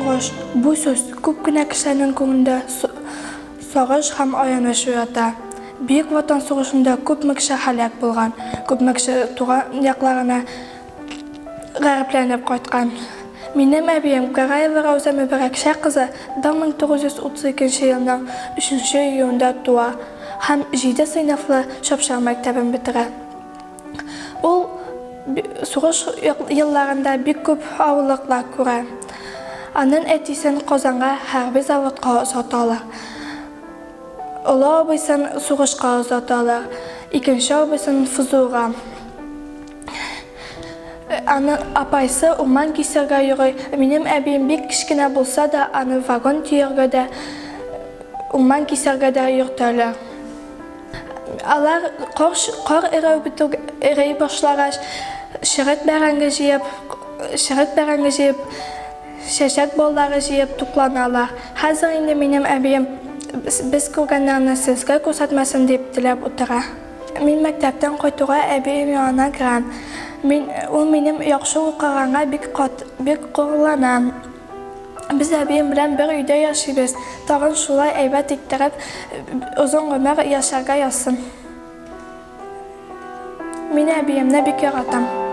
Сугыш. Бу сүз күп кенә кешеләрнең күңелендә сагыш һәм аяныч уята. Бөек Ватан сугышында күпме кеше һәлак булган, күпме кеше туган якларына гарипләнеп кайткан. Минем әбием Гараева Рауза Мөбарәкша кызы 1932 елның өченче июнендә туа һәм җиде сыйныфлы Чапшар мәктәбен бетерә. Ул сугыш елларында бик күп авырлыклар күрә. Анын әтисен Казанга хәрби заводка озаталар. Олы абыйсын сугышка озаталар, икенче абыйсын ФЗУга. Аның апайсы урман кисәргә йөри. Минем әбием бик кечкенә булса да, аны вагон төяргә дә, урман кисәргә дә йөртәләр. Алар кар, кар эрәү бетү, эри башлагач, черек бәрәңге җыеп, черек бәрәңге җыеп, чәчәк баллары җыеп тукланалар. Хәзер инде минем әбием без күргәннәрне сезгә күрсәтмәсен дип теләп утыра. Мин мәктәптән кайтуга әбием янына керәм. Мин, ул минем яхшы укыганга бик кат, бик горурлана. Без әбием белән бер өйдә яшибез. Тагын шулай әйбәт иттереп, озын гомер яшәргә язсын. Мин әбиемне бик яратам.